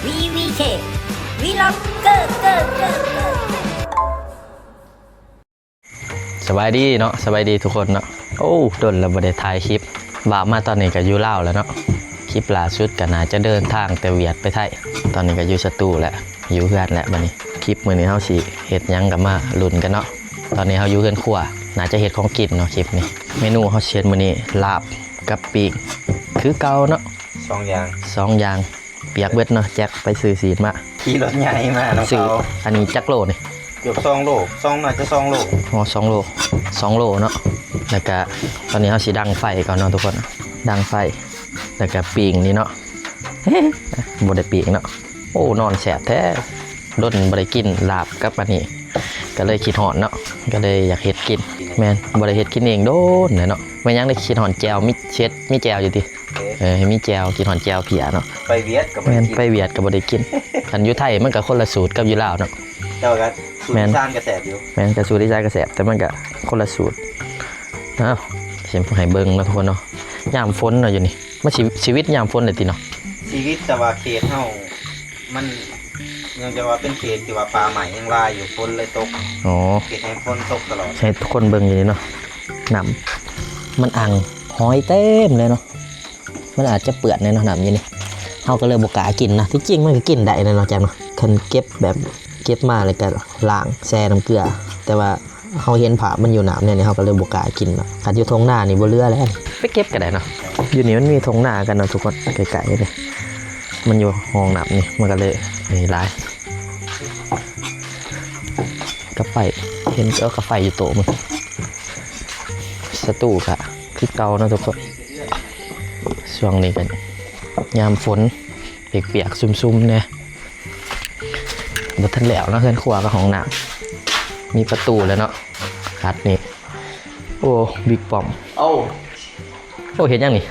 ວີວີເຄ ວີລັອກເກີ ເກີ ເກີ ເກີ. ສະບາຍດີເນາະ ສະບາຍດີທຸກຄົນເນາະ. ໂອ້ ດົນແລ້ວບໍ່ໄດ້ຖ່າຍຄລິບ ວ່າມາຕອນນີ້ກໍຢູ່ລາວແລ້ວເນາະ. ຄລິບລ່າສຸດກໍໜ້າຈະເດີນທາງແຕ່ຫວຽດໄປໄທ ຕອນນີ້ກໍຢູ່ສະຕູແລ້ວ ຢູ່ເຮືອນແລ້ວ. ບັດນີ້ຄລິບມື້ນີ້ເຮົາຊິເຮັດຫຍັງກໍມາລຸ້ນກັນເນາະ. ຕອນນີ້ເຮົາຢູ່ເຮືອນຄົວ ໜ້າຈະເຮັດຂອງກິນເນາະ. ຄລິບນີ້ເມນູເຮົາຊິເຮັດມື້ນີ້ ລາບກັບປີ້ງ ຄືເກົ່າເນາະ ສອງຢ່າງ ສອງຢ່າງ. ປຽກເບິດເນາະ ແຈັກໄປຊື້ຊີ້ນມາ ຂີ່ລົດໃຫຍ່ມານຳເຂົາ. ອັນນີ້ຈັກໂລນີ້? ເກືອບສອງໂລ ສອງ ໜ້າຈະສອງໂລ. ອໍ ສອງໂລ ສອງໂລເນາະ. ແລ້ວກະຕອນນີ້ເຮົາຊິດັງໄຟກ່ອນເນາະທຸກຄົນ ດັງໄຟ ແລ້ວກະປີ້ງນີ້ເນາະ. ບໍ່ໄດ້ປີ້ງເນາະ. ໂອ້ ນອນແຊບແທ້ ດົນບໍ່ໄດ້ກິນລາບກັບອັນນີ້ ກໍເລີຍຄິດຮອດເນາະ ກໍເລີຍຢາກເຮັດກິນ. ແມ່ນ ບໍ່ໄດ້ເຮັດກິນເອງດົນແລ້ວເນາະ. ແມ່ນຫຍັງໄດ້ຄິດຮອດແຈ່ວ ມີເຮັດ ມີແຈ່ວຢູ່ຕິ? ເອີ ໃຫ້ມີແຈ່ວ ຄິດຮອດແຈ່ວເຜຍເນາະ. ໄປຫວຽດກໍບໍ່ໄດ້ກິນ ແມ່ນ ໄປຫວຽດກໍບໍ່ໄດ້ກິນ. ຄັນຢູ່ໄທມັນກໍຄົນລະສູດກັບຢູ່ລາວເນາະ. ແຕ່ວ່າກໍສູດ ແມ່ນ ອີສານກໍແຊບຢູ່. ແມ່ນ ກໍສູດອີສານກໍແຊບ ແຕ່ມັນກໍຄົນລະສູດ. ເອົ້າ ຊິໃຫ້ເບິ່ງເນາະທຸກຄົນເນາະ ຍາມຝົນເນາະ ຢູ່ນີ້ ມັນຊິ ຊີວິດຍາມຝົນເລີຍຕິເນາະ. ຊີວິດ ແຕ່ວ່າເຂດເຮົາ ມັນຍັງຈະວ່າເປັນເຂດທີ່ວ່າປ່າໄມ້ຍັງຫຼາຍຢູ່ ຝົນເລີຍຕົກ. ອໍ ເຮັດໃຫ້ຝົນຕົກຕະຫຼອດ. ໃຫ້ທຸກຄົນເບິ່ງຢູ່ນີ້ເນາະ ນ້ຳມັນອັ່ງ ຫອຍເຕັມເລີຍເນາະ. ມັນອາດຈະເປື້ອນແດ່ເນາະ ນ້ຳຢູ່ນີ້ ເຮົາກໍເລີຍບໍ່ກ້າກິນນະ. ທີ່ຈິງມັນກໍກິນໄດ້ນະເນາະ ແຈ່ມເນາະ ຄັນເກັບແບບ ເກັບມາແລ້ວກໍລ້າງແຊ່ນ້ຳເກືອ ແຕ່ວ່າ ເຮົາເຫັນພາບມັນຢູ່ນ້ຳແນວນີ້ ເຮົາກໍເລີຍບໍ່ກ້າກິນເນາະ. ຄັນຢູ່ທົ່ງນານີ້ບໍ່ເຫຼືອແລ້ວ ໄປເກັບກໍໄດ້ເນາະ. ຢູ່ນີ້ມັນມີທົ່ງນາກັນເນາະທຸກຄົນ ໃກ້ໆນີ້ ມັນຢູ່ຮ່ອງນ້ຳນີ້ ມັນກໍເລີຍນີ້ຫຼາຍ. ກະໄຟ ເຫັນ ເອີ ກະໄຟຢູ່ໂຕະມື້ ສະຕູກະຄືເກົ່າເນາະທຸກຄົນ. ຊ່ວງນີ້ກໍຍາມຝົນ ປຽກໆຊຸ່ມໆແດ່. ບໍ່ທັນແລ້ວເນາະ ເຮືອນຄົວກັບຫ້ອງນ້ຳ ມີປະຕູແລ້ວເນາະ ຄັດນີ້. ໂອ້ ບິກປ້ອມ ເອົ້າ ໂອ້ ເຮັດຫຍັງນີ້?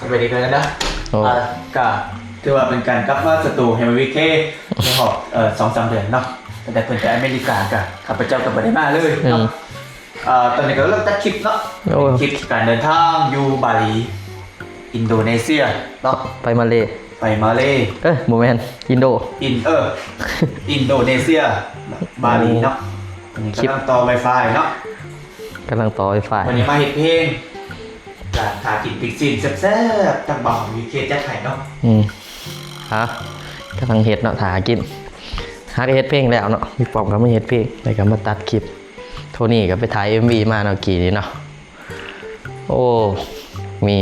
ສະບາຍດີເດີນະ. ໂອ້ ອ່າ ກະຖືວ່າເປັນການກັບມາສະຕູແຫ່ງວີເຄໃນຮອບ ເອີ ສອງສາມເດືອນເນາະ ຕັ້ງແຕ່ເພິ່ນໄປອາເມລິກາ ກະຂ້າພະເຈົ້າກໍບໍ່ໄດ້ມາເລີຍເນາະ. ອືມ ອ່າ ຕອນນີ້ກໍເລີ່ມຕັດຄລິບເນາະ. ໂອ້ ຄລິບການເດີນທາງຢູ່ບາຫຼີ ອິນໂດເນເຊຍເນາະ ໄປມາເລ ໄປມາເລ ເອີ ບໍ່ແມ່ນ ອິນໂດ ອິນ ເອີ ອິນໂດເນເຊຍ ບາຫຼີເນາະ. ໂອ້ ອັນນີ້ກຳລັງຕໍ່ໄວຟາຍເນາະ ກຳລັງຕໍ່ໄວຟາຍ. ວັນນີ້ມາເຮັດເພງ ກະຖ້າກິນປີ້ງຊີ້ນແຊບໆ ທາງບ່າວຂອງວີເຄຈັດໃຫ້ເນາະ. ອືມ ຮະ ກຳລັງເຮັດເນາະ ຖ້າກິນ ຫາກະເຮັດເພງແລ້ວເນາະ ມີປ້ອມກໍມາເຮັດເພງ ແລ້ວກໍມາຕັດຄລິບ. ໂທນີ້ກໍໄປຖ່າຍເອັມວີມາເນາະ ກີ້ນີ້ເນາະ. ໂອ້ ມີ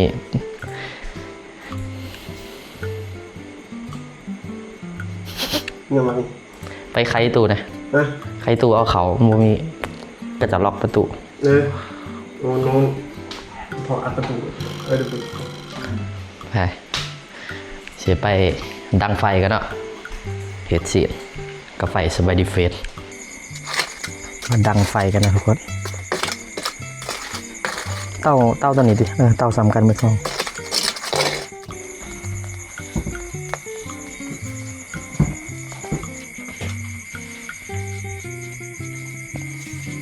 ຍັງມານີ້ ໄປໄຂຕູ້ນະ ຮະ ໄຂຕູ້ເອົາເຂົ້າ ບໍ່ມີກະຈະລັອກປະຕູ. ເອີ ໂນ່ນໆ ພໍອັດປະຕູ ເອີ ເດີ ໄປ ຊິໄປດັງໄຟກັນເນາະ ເຮັດຊີ້ນ ກາໄຟສະບາຍດີເຟສ ມາດັງໄຟກັນນະທຸກຄົນ. ເຕົາ ເຕົາຕົວນີ້ຕິ ເອີ ເຕົາສ່ຳກັນໝົດສອງ.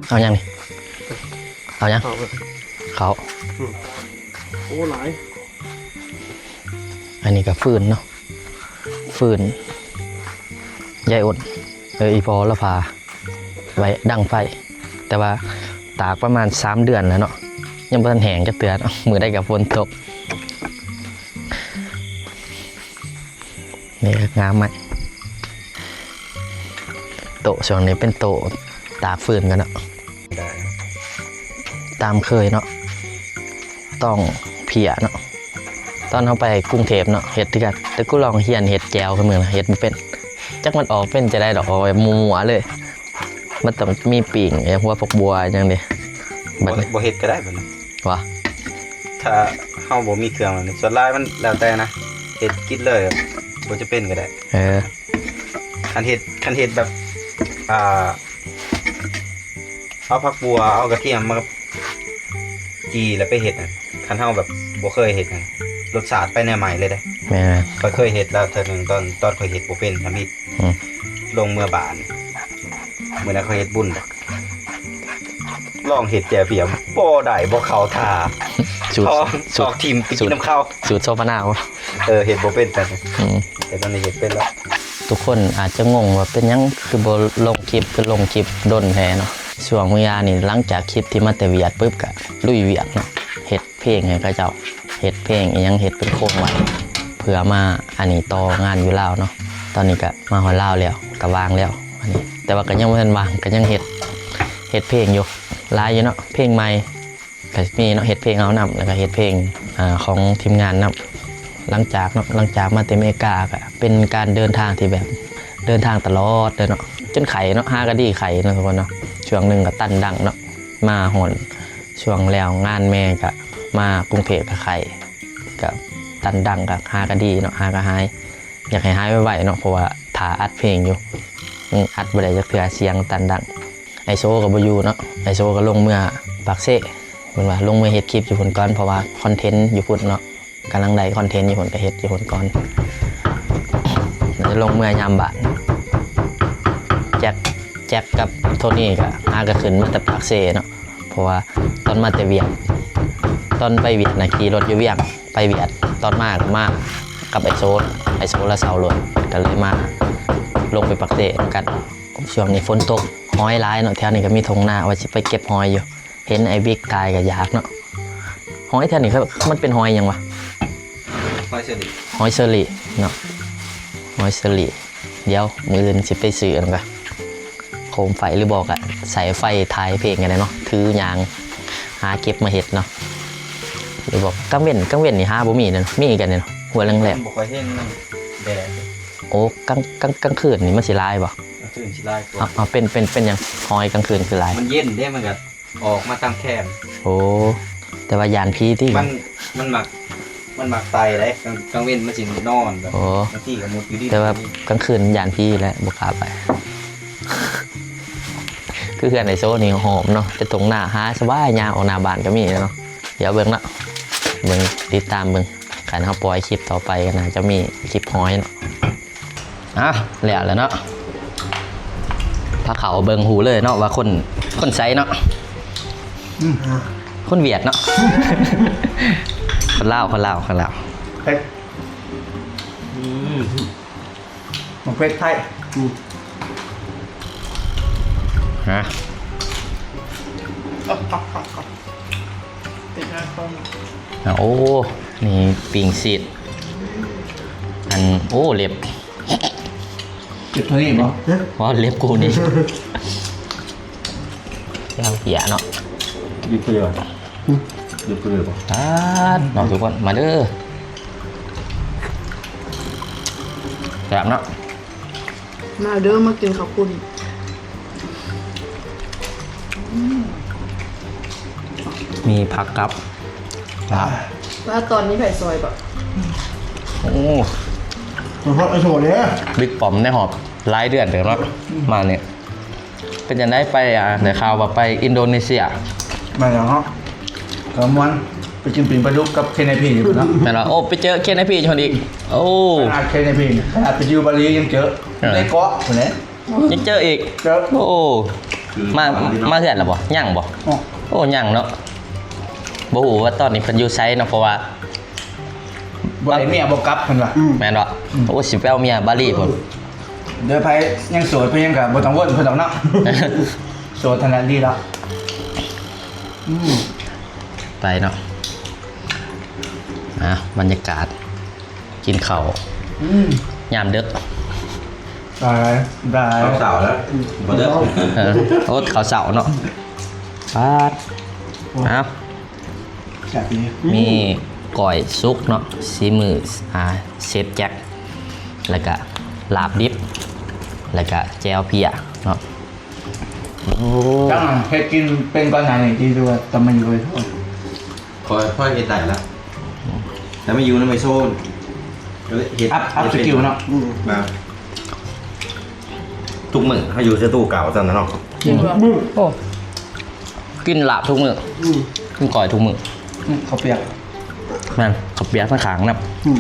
ເອົາຫຍັງນີ້? ເອົາຫຍັງ? ເຂົ້າ ເຂົ້າ. ອືມ ໂອ້ ຫຼາຍ. ອັນນີ້ກໍຟືນເນາະ ຟືນ ຍາຍອົນ ເອີ ອີພໍ່ລະພາໄວ້ດັງໄຟ ແຕ່ວ່າຕາກປະມານສາມເດືອນແລ້ວເນາະ ຍັງບໍ່ທັນແຫ້ງຈັກເທື່ອເນາະ ມື້ໃດກໍຝົນຕົກ. ນີ້ກໍງາມໃໝ່ ໂຕະຊ່ວງນີ້ເປັນໂຕະຕາກຟືນກັນເນາະ ຕາມເຄີຍເນາະ ຕ້ອງເພຍເນາະ. ຕອນເຮົາໄປກຸງເທບເນາະ ເຮັດຄືກັນ ແຕ່ກູລອງຮຽນເຮັດແຈ່ວຄືມື້ນະ ເຮັດບໍ່ເປັນ ຈັກມັນອອກເປັນຈັ່ງໃດດອກ ອອກແບບມົວໆເລີຍ. ມັນຕ້ອງມີປີ້ງ ຫົວຜັກບົວຫຍັງເດ ບັດນີ້ ບໍ່ເຮັດກໍໄດ້ບັດນີ້ ຫວາ ຖ້າເຮົາບໍ່ມີເຄື່ອງແບບນີ້ ສ່ວນຫຼາຍມັນແລ້ວແຕ່ນະ ເຮັດກິນເລີຍ ບໍ່ຈຳເປັນກໍໄດ້. ເອີ ຄັນເຮັດ ຄັນເຮັດແບບ ອ່າ ເອົາຜັກບົວ ເອົາກະທຽມມາຈີ່ແລ້ວໄປເຮັດນະ ຄັນເຮົາແບບບໍ່ເຄີຍເຮັດນະ ລົດຊາດໄປແນວໃໝ່ເລີຍເດ້. ແມ່ນ ຂ້ອຍເຄີຍເຮັດແລ້ວເທື່ອໜຶ່ງ ຕອນ ຕອນຂ້ອຍເຮັດບໍ່ເປັນທຳອິດ ອືມ ລົງເມືອບ້ານ ມື້ນັ້ນຂ້ອຍເຮັດບຸນ ລອງເຮັດແຈ່ວພຽ ບໍ່ໄດ້ ບໍ່ເຂົ້າທ່າ ສູດ ຖອກ ຖອກຖິ້ມໄປກິນນຳເຂົາ ສູດໂຊພະນາວະ. ເອີ ເຮັດບໍ່ເປັນປານໃດ ອືມ ແຕ່ຕອນນີ້ເຮັດເປັນແລ້ວ. ທຸກຄົນອາດຈະງົງວ່າເປັນຫຍັງຄືບໍ່ລົງຄລິບ ຄືລົງຄລິບດົນແທ້ເນາະ. ຊ່ວງເວລານີ້ ຫຼັງຈາກຄລິບທີ່ມາແຕ່ຫວຽດປຶບ ກະລຸຍຫວຽດເນາະ ເຮັດເພງໃຫ້ເຂົາເຈົ້າ ເຮັດເພງອີ່ຫຍັງ ເຮັດເປັນໂຄງໄວ້ ເພື່ອມາອັນນີ້ຕໍ່ງານຢູ່ລາວເນາະ. ຕອນນີ້ກະມາຮອດລາວແລ້ວ ກະວ່າງແລ້ວອັນນີ້ ແຕ່ວ່າກະຍັງບໍ່ທັນວ່າງ ກະຍັງເຮັດ ເຮັດເພງຢູ່ ຫຼາຍຢູ່ເນາະ ເພງໃໝ່ ກະຊິມີເນາະ ເຮັດເພງເຮົານຳ ແລ້ວກະເຮັດເພງ ອາ ຂອງທີມງານນຳ. ຫຼັງຈາກເນາະ ຫຼັງຈາກມາແຕ່ອາເມລິກາ ກະເປັນການເດີນທາງທີ່ແບບ ເດີນທາງຕະຫຼອດເລີຍເນາະ ຈົນໄຂ້ເນາະ ຫາກະດີໄຂ້ເນາະທຸກຄົນເນາະ. ຊ່ວງໜຶ່ງກະຕັນດັງເນາະ ມາຮອດຊ່ວງແລ້ວງານແມ່ ກະມາກຸງເທບກະໄຂ້ ກະຕັນດັງ ກະຫາກະດີເນາະ ຫາກະຫາຍ. ຢາກໃຫ້ຫາຍໄວໆເນາະ ເພາະວ່າຖ້າອັດເພງຢູ່ ອື ອັດບໍ່ໄດ້ຈັກເທື່ອ ສຽງຕັນດັງ. ໄອໂຊກະບໍ່ຢູ່ເນາະ ໄອໂຊກະລົງເມືອປາກເຊ ເພິ່ນວ່າລົງເມືອເຮັດຄລິບຢູ່ພຸ້ນກ່ອນ ເພາະວ່າຄອນເທັນຢູ່ພຸ້ນເນາະ ກຳລັງໄດ້ຄອນເທັນຢູ່ພຸ້ນ ກະເຮັດຢູ່ພຸ້ນກ່ອນ ແລ້ວຈະລົງເມືອຍາມບ້ານ. ແຈັກ ແຈັກກັບໂທນີ້ກະຫາກະຂຶ້ນມາແຕ່ປາກເຊເນາະ ເພາະວ່າຕອນມາແຕ່ຫວຽດ ຕອນໄປຫວຽດນະ ຂີ່ລົດຢູ່ວຽງ ໄປຫວຽດ ຕອນມາກະມາກັບໄອໂຊ ໄອໂຊລາວເຊົ່າລົດ ກະເລີຍມາລົງໄປປາກເຊນຳກັນ. ຊ່ວງນີ້ຝົນຕົກ ຫອຍຫຼາຍເນາະ ແຖວນີ້ກະມີທົ່ງນາ ວ່າຊິໄປເກັບຫອຍຢູ່ ເຫັນໄອ້ບິກກາຍກະຢາກເນາະ. ຫອຍແຖວນີ້ ມັນເປັນຫອຍຫຍັງວະ? ຫອຍເຊີຣີ ຫອຍເຊີຣີເນາະ ຫອຍເຊີຣີ. ດຽວມື້ອື່ນຊິໄປຊື້ອັນນັ້ນກະ ໂຄມໄຟ ຫຼືບໍ່ກະໃສ່ໄຟຖ່າຍເພງກະໄດ້ເນາະ ຖືຍ່າງຫາເກັບມາເຮັດເນາະ ຫຼືບໍ່ກາງເວັນ ກາງເວັນນີ້ຫາບໍ່ມີເນາະ ມີກະນີ້ເນາະ ຫົວແລງໆ ບໍ່ຄ່ອຍເຫັນ ມັນແດດ. ໂອ້ ກາງ ກາງ ກາງຄືນນີ້ມັນຊິຫຼາຍບໍ່? ກາງຄືນຊິຫຼາຍກວ່າ. ເອົາ ເອົາ ເປັນ ເປັນ ເປັນຫຍັງຫອຍກາງຄືນຄືຫຼາຍ? ມັນເຢັນເດ້ ມັນກະອອກມາຕາມແຄມ. ໂອ້ ແຕ່ວ່າຢ້ານຜີຕິ? ມັນ ມັນມັກ ມັນມັກໄຕ່ເດ້ ກາງ ກາງເວັນມັນຊິນອນແບບ ໂອ້ ບາງທີກະມຸດຢູ່ດິນ. ແຕ່ວ່າກາງຄືນຢ້ານຜີແຫຼະ ບໍ່ກ້າໄປ. ຄືເຮືອນໄອໂຊນີ້ໂຮມເນາະ ເປັນທົ່ງນາ ຫາສະບາຍ ຍ່າງອອກໜ້າບ້ານກະມີເນາະ. ດຽວເບິ່ງເນາະ ເບິ່ງ ຕິດຕາມເບິ່ງ ຄັນເຮົາປ່ອຍຄລິບຕໍ່ໄປກະໜ້າຈະມີຄລິບຫອຍເນາະ. ອ່ະ ແລ້ວແຫຼະເນາະ ພາເຂົ້າເບິ່ງຮູ້ເລີຍເນາະວ່າຄົນ ຄົນໃສເນາະ. ອືມ ຄົນຫວຽດເນາະ ຄົນລາວ ຄົນລາວ ຄົນລາວ. ເຜັດ ອືມ ໝາກເຜັດໄທ. ອືມ ຮະ ເປັນຫາຄົນ. ໂອ້ ນີ້ປີ້ງຊີດ ອັນ ໂອ້ ເລັບ ເລັບເທົ່ານີ້ບໍ່? ບໍ່ ເລັບກູນີ້ ແລ້ວເຫຍເນາະ. ຢູ່ເພື່ອ ຢູ່ເພື່ອບໍ່? ປາດເນາະ ທຸກຄົນ ມາເດີ ແຊບເນາະ. ມາເດີ ມາກິນເຂົ້າປຸ້ນ. ອືມ ມີຜັກກັບ ວ່າຕອນນີ້ໃຜຊ່ອຍບໍ່? ໂອ້ ເພາະໄອ້ໂຊເດ້ ບິກປ້ອມໃນຮອບຫຼາຍເດືອນເຕີບເນາະ. ອືມ ມານີ້ ເປັນຈັ່ງໃດໄປ ອ່າ ໄດ້ຂ່າວວ່າໄປອິນໂດເນເຊຍ? ແມ່ນແລ້ວເນາະ ກະມ່ວນ ໄປກິນປີ້ງປາດຸກກັບເຄນໄອພີຢູ່ພຸ້ນເນາະ. ແມ່ນລະ ໂອ້ ໄປເຈີເຄນໄອພີຢູ່ພຸ້ນອີກ. ໂອ້ ຂະໜາດເຄນໄອພີ ຂະໜາດໄປຢູ່ບາຫຼີຍັງເຈີ ເອີ ໃນເກາະພຸ້ນແຫຼະ ຍັງເຈີອີກ. ເຈີ ໂອ້ ມາ ມາເຮືອນລະບໍ່? ຍັງບໍ່? ໂອ້ ຍັງເນາະ. ບໍ່ຮູ້ວ່າຕອນນີ້ເພິ່ນຢູ່ໃສເນາະ ເພາະວ່າ ບໍ່ໄດ້ເມຍບໍ່ກັບເພິ່ນວ່າ. ອືມ ແມ່ນບໍ່? ອືມ ໂອ້ ຊິໄປເອົາເມຍບາຫຼີພຸ້ນ. ເດີ ໃຜຍັງໂສດ ເພິ່ນຍັງກະບໍ່ຕ້ອງວົນເພິ່ນດອກເນາະ ໂສດຫັ້ນລະດີແລ້ວ. ອືມ ໄປເນາະ. ອ່ະ ບັນຍາກາດກິນເຂົ້າ ອືມ ຍາມເດິກ. ໄດ້ ໄດ້ ເຂົ້າເຊົ້າແລ້ວ ອືມ ບໍ່ເດິກ. ເອີ ໂອ້ ເຂົ້າເຊົ້າເນາະ. ປາດ ເອົາ ແຊບອີ່ຫຼີ. ມີກ້ອຍສຸກເນາະ ສີມື ອ່າ ເຊຟແຈັກ ແລ້ວກະລາບດິບ ແລ້ວກະແຈ່ວເພຍເນາະ. ໂອ້ ຈັ່ງເຮັດກິນເປັນກ່ອນໜ້ານີ້ ທີ່ວ່າຕອນມາຢູ່ໄວໂທ ຂ້ອຍ ຂ້ອຍເຮັດໄດ້ລະ ແຕ່ມາຢູ່ນຳໄອໂຊ ກະເລີຍເຮັດ ອັບ ອັບສະກິວເນາະ. ອືມ ແມ່ນ ທຸກມື້ເຮົາຢູ່ສະຕູເກົ່າຊັ້ນນະເນາະ. ກິນທຸກມື້ ໂອ້ ກິນລາບທຸກມື້. ອືມ ກິນກ້ອຍທຸກມື້. ອືມ ເຂົ້າປຽກ ແມ່ນ ເຂົ້າປຽກທາງຂ້າງນຳ. ອືມ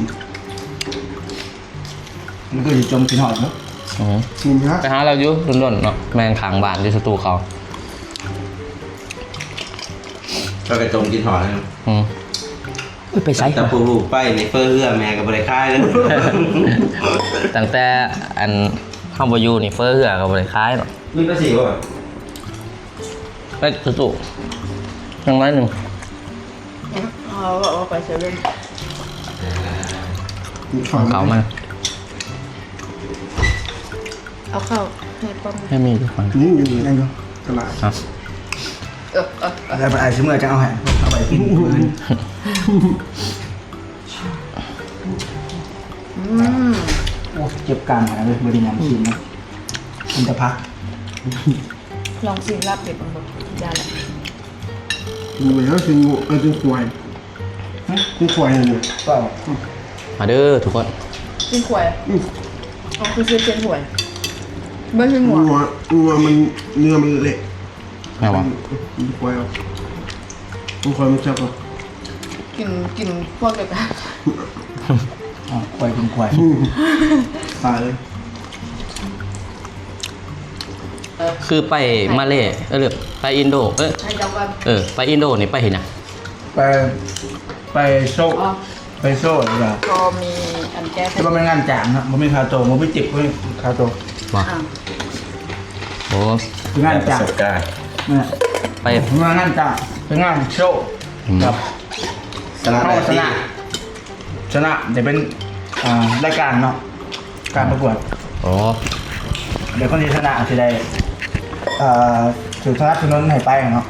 ມັນກະຊິຈົ່ມຄິດຮອດເນາະ. ອືມ ກິນນະ ໄປຫາລາວຢູ່ດົນໆເນາະ. ແມ່ນ ຂ້າງບ້ານຢູ່ສະຕູເກົ່າ ກະໄປຈົ່ມຄິດຮອດ. ອືມ ໄປໃສ? ແຕ່ປູລູກໄປນີ້ເຟີເຮືອແມ່ກໍບໍ່ໄດ້ຂາຍເລີຍ. ຕັ້ງແຕ່ອັນເຮົາບໍ່ຢູ່ນີ້ເຟີເຮືອກໍບໍ່ໄດ້ຂາຍເນາະ. ມີພາສີບໍ່? ໄປຕູ້ໆ ຍັງໜ້ອຍໜຶ່ງ. ເອົາ ເອົາໄປເຊເວັ່ນ. ເຂົ້າມາ ເອົາເຂົ້າໃຫ້ປ້ອມ ໃຫ້ມີທຸກຄົນ. ນີ້ຢູ່ນີ້ ໄດ້ຢູ່ຕະຫຼາດ. ເອີ ເອີ ແລ້ວໄປອາຍຊິເມືອຈັ່ງເອົາໃຫ້ ເອົາໄປກິນ. ອືມ ໂອ້ ເຈັບການຂະໜາດເລີຍ ບໍ່ໄດ້ຍຳຊີ້ນນະ ກິນແຕ່ຜັກ. ລອງຊີມລາບເປັດເບິ່ງເບິ່ງ ຢ້ານລະ. ບໍ່ແມ່ນຊີ້ນງົວ ເອີ ຊີ້ນຄວາຍ. ຮະ? ຊີ້ນຄວາຍນັ້ນນະ. ມາເດີທຸກຄົນ. ຊີ້ນຄວາຍ. ອືມ ອໍ ຄືຊື່ຊີ້ນຄວາຍ ບໍ່ຊີ້ນງົວ. ງົວ ງົວມັນ ເນື້ອມັນເລະ. ແມ່ນບໍ່? ອືມ ຊີ້ນຄວາຍ ຊີ້ນຄວາຍມັນແຊບກວ່າ. ກິນ ກິນພວກດຽວກັນ. ອ້າວ ຄວາຍກິນຄວາຍ. ຕາຍເລີຍ. ຄືໄປມາເລ ເອີ ຫຼືໄປອິນໂດ ເອີ ເອີ ໄປອິນໂດນີ້ໄປເຮັດຫຍັງ? ໄປ ໄປໂຊ ອໍ ໄປໂຊ ແລ້ວກໍ ກໍມີອັນແກ້ ແຕ່ວ່າແມ່ນງານຈ້າງເນາະ ບໍ່ມີຄ່າໂຕ ບໍ່ມີຕິບ ບໍ່ມີຄ່າໂຕ. ບໍ່ ອ່າ ໂອ້ ຄືງານຈ້າງ ປະສົບການ. ແມ່ນ ໄປ ງານ ງານຈ້າງ ເປັນງານໂຊ ອືມ ກັບສະຫຼະໜ້າທີ່ ຊະນະ ຈະເປັນ ອ່າ ລາຍການເນາະ ການປະກວດ. ອໍ ແລ້ວຄົນທີ່ຊະນະຊິໄດ້ ເອີ ຖືກສະໜັບສະໜູນໃຫ້ໄປເນາະ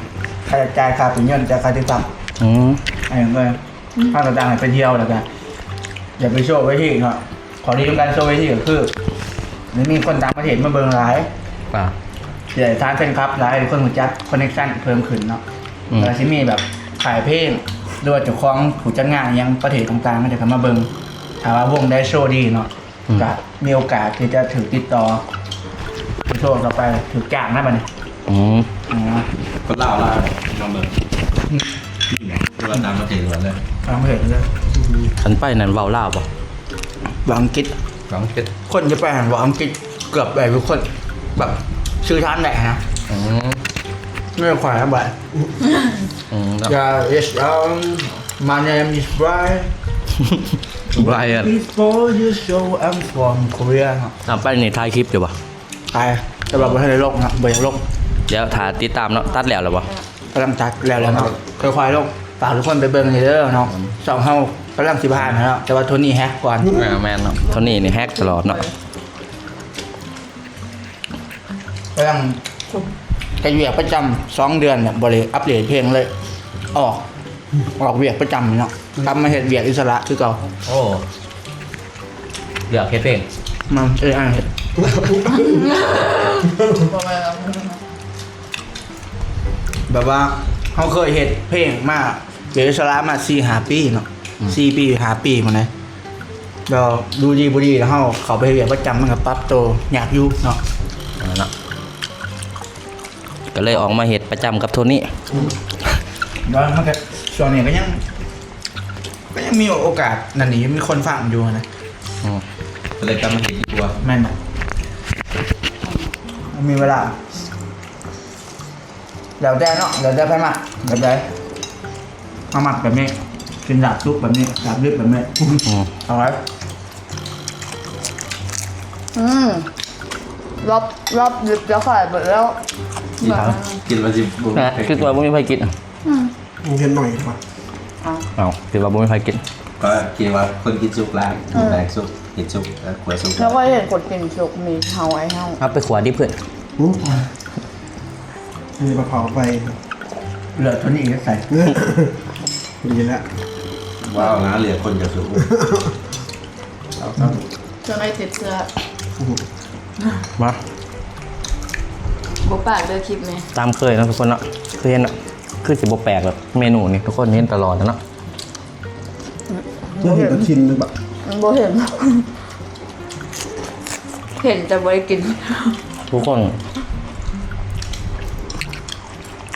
ຄ່າໃຊ້ຈ່າຍ ຄ່າປີ້ຍົນ ຈ່າຍຄ່າຕິດຕັ້ງ. ອືມ ອັນນີ້ເລີຍ ອືມ ພາກຕ່າງໆໃຫ້ໄປທ່ຽວ ແລ້ວກະຢ່າໄປໂຊເວທີເນາະ. ຂໍ້ດີຂອງການໂຊເວທີກໍຄື ມັນມີຄົນຕ່າງປະເທດມາເບິ່ງຫຼາຍ ອ່າ ຊິໄດ້ຖານແຟນຄລັບຫຼາຍ ຄົນຮູ້ຈັກ ຄອນເນັກຊັນເພີ່ມຂຶ້ນເນາະ. ອືມ ແລ້ວຊິມີແບບຄ້າຍເພງ ຫຼືວ່າເຈົ້າຂອງຜູ້ຈັດງານຫຍັງປະເທດຕ່າງໆ ມັນຈະເຂົ້າມາເບິ່ງ. ຖ້າວ່າວົງໃດໂຊດີເນາະ ອືມ ກະມີໂອກາດທີ່ຈະຖືກຕິດຕໍ່ ໂຊຕໍ່ໄປ ຖືກຈ້າງນະບັດນີ້. ອືມ ອືມ ຄົນລາວຫຼາຍ ລອງເບິ່ງ. ອືມ ຫຼືວ່າຕ່າງປະເທດລ້ວນເລີຍ? ຕ່າງປະເທດເລີຍ. ຄັນໄປນັ້ນເວົ້າລາວບໍ່? ເວົ້າອັງກິດ. ເວົ້າອັງກິດ. ຄົນຈະໄປຫັ້ນເວົ້າອັງກິດເກືອບໄດ້ທຸກຄົນ ແບບສື່ສານໄດ້ນະ. ອືມ ແມ່ນຂ້ອຍນະບາດ. ອືມ Yeah, yes, um, my name is Brian. Brian. Before you show, I'm from Korea. ອ່າ ໄປນີ້ຖ່າຍຄລິບຢູ່ບໍ່? ຖ່າຍ ແຕ່ວ່າບໍ່ທັນໄດ້ລົງນະ ບໍ່ຢາກລົງ. ດຽວຖ້າຕິດຕາມເນາະ. ຕັດແລ້ວແລ້ວບໍ່? ກຳລັງຕັດແລ້ວແລ້ວເນາະ ຄ່ອຍໆລົງ. ຝາກທຸກຄົນໄປເບິ່ງນີ້ເດີເນາະ ຊ່ອງເຮົາກຳລັງຊິຜ່ານແລ້ວ ແຕ່ວ່າໂທນີ້ແຮັກກ່ອນ. ເອີ ແມ່ນເນາະ ໂທນີ້ນີ້ແຮັກຕະຫຼອດເນາະ. ກຳລັງເຮັດວຽກປະຈຳສອງເດືອນແລ້ວ ບໍ່ໄດ້ອັບເດດເພງເລີຍ ອອກ ອອກວຽກປະຈຳເນາະ ກັບມາເຮັດວຽກອິດສະຫຼະຄືເກົ່າ. ໂອ້ ວຽກເຮັດເພງ ມັນເອີຍເຮັດ ແບບວ່າເຮົາເຄີຍເຮັດເພງມາ ເປັນອິດສະຫຼະມາສີ່ຫ້າປີເນາະ ອືມ ສີ່ປີຫ້າປີພຸ້ນນະ. ແລ້ວຢູ່ດີບໍ່ດີ ແລ້ວເຮົາເຂົ້າໄປເຮັດວຽກປະຈຳ ມັນກໍປັບໂຕຍາກຢູ່ເນາະ. ນັ້ນລະ ກໍເລີຍອອກມາເຮັດປະຈຳກັບໂທນີ້. ອືມ ແລ້ວມັນກໍ ຊ່ວງນີ້ກໍຍັງ ກໍຍັງມີໂອກາດນັ້ນນີ້ ມີຄົນຟັງຢູ່ນະ. ອືມ ກໍເລີຍກັບມາເຮັດດີກວ່າ. ແມ່ນ ມີເວລາ. ແລ້ວແຕ່ເນາະ ແລ້ວແຕ່ໃຜມັກແບບໃດ. ເຮົາມັກແບບນີ້ ກິນລາບສຸກແບບນີ້ ລາບດິບແບບນີ້. ອືມ ອະຮ່ອຍ. ອືມ ລາບ ລາບດິບຈະຂາຍເບິດແລ້ວ. ກິນ ກິນວ່າຊິບໍ່ມີໃຜກິນ ຄິດວ່າບໍ່ມີໃຜກິນ. ອືມ ເຮັດໜ້ອຍກວ່າ. ເອົ້າ ເອົ້າ ຄິດວ່າບໍ່ມີໃຜກິນ ກໍຄິດວ່າຄົນກິນສຸກຫຼາຍ. ອືມ ແບກສຸກ ກິນສຸກ ແລ້ວຄົວສຸກ ແລ້ວກໍເຫັນຄົນກິນສຸກມີເຮົາ ໄອ້ເຮົາ ເອົາໄປຂົ້ວດິບເພິ່ນ. ອືມ ນີ້ມາເຜົາໄຟ ເຫຼືອໂທນີ້ໃສ່ ດີແລ້ວ. ວ້າວ ໜ້າເຫຼືອຄົນຈະສຸກ ເອົາ ເຈົ້າໄດ້ຕິດເຊື້ອ. ມາ ບໍ່ປາກເດີຄລິບນີ້ ຕາມເຄີຍເນາະທຸກຄົນເນາະ. ຄືເຫັນ ຄືຊິບໍ່ແປກດອກເມນູນີ້ ທຸກຄົນເຫັນຕະຫຼອດແລ້ວເນາະ. ບໍ່ເຫັນ ເຫັນແຕ່ຊິມ ບໍ່ເຫັນ ເຫັນແຕ່ບໍ່ໄດ້ກິນ. ທຸກຄົນ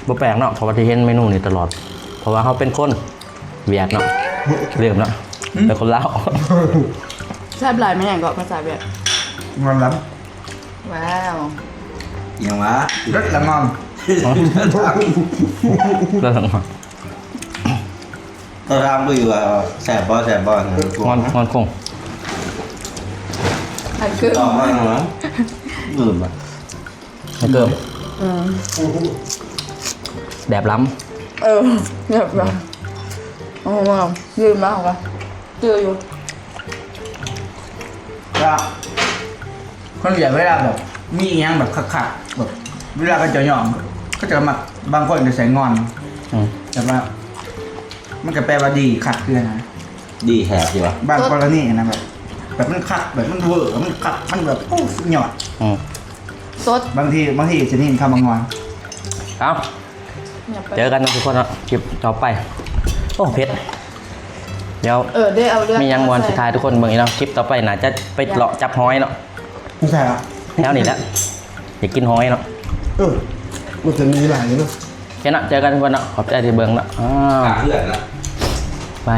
ບໍ່ແປກເນາະ ເພາະວ່າທີ່ເຫັນເມນູນີ້ຕະຫຼອດ ເພາະວ່າເຮົາເປັນຄົນ ຫວຽດເນາະ ລືມເນາະ ເປັນຄົນລາວ. ແຊບຫຼາຍແມ່ນຫຍັງເກາະພາສາຫວຽດ? ງອນລຳ. ວ້າວ ອີຫຍັງວະ? ເລິດລະງອນ. ເລິດລະງອນ. ກໍຖາມບໍ່ຢູ່ວ່າແຊບບໍ່ ແຊບບໍ່ ງອນ ງອນຄົງ ອັນຄື ຕອບມາຫຍັງຫວະ? ລືມລະ ໃຫ້ເກີມ ອືມ ແດບລຳ ເອີ ແດບລຳ ໂອ້ ລືມແລ້ວວ່າ ຈື່ຢູ່ ວ່າ ຄົນວຽດເວລາແບບ ມີອີ່ຫຍັງແບບຄັກໆ ແບບເວລາເຂົາເຈົ້າຍ້ອມ ເຂົາເຈົ້າມັກ ບາງຄົນກໍໃສ່ງອນ ອືມ ແບບວ່າ ມັນກໍແປວ່າດີຄັກຄືນະ ດີແທ້ຊິວະ ບາງກໍລະນີນະ ແບບ ແບບມັນຄັກ ແບບມັນເວີ ມັນຄັກ ມັນແບບ ໂອ້ ສຸດຍອດ ອືມ ສົດ ບາງທີ ບາງທີຊິໄດ້ຍິນຄຳວ່າງອນ ເອົ້າ ຢ່າໄປ ເຈີກັນເນາະທຸກຄົນເນາະ ຄລິບຕໍ່ໄປ ໂອ້ ເຜັດ ດຽວ ເອີ ໄດ້ເອົາເລື່ອງ ມີຫຍັງມ່ວນຊິຖ່າຍໃຫ້ທຸກຄົນເບິ່ງອີກເນາະ ຄລິບຕໍ່ໄປໜ້າຈະໄປເລາະຈັບຫອຍເນາະ ຢູ່ໃສອະ? ແຖວນີ້ແຫຼະ ຢາກກິນຫອຍເນາະ ເອີ ມັນຈະມີຫຼາຍຢູ່ເນາະ ໂອເຄເນາະ ເຈີກັນທຸກຄົນເນາະ ຂອບໃຈທີ່ເບິ່ງເນາະ ອ້າວ ຫາເພື່ອນເນາະ ໄປ.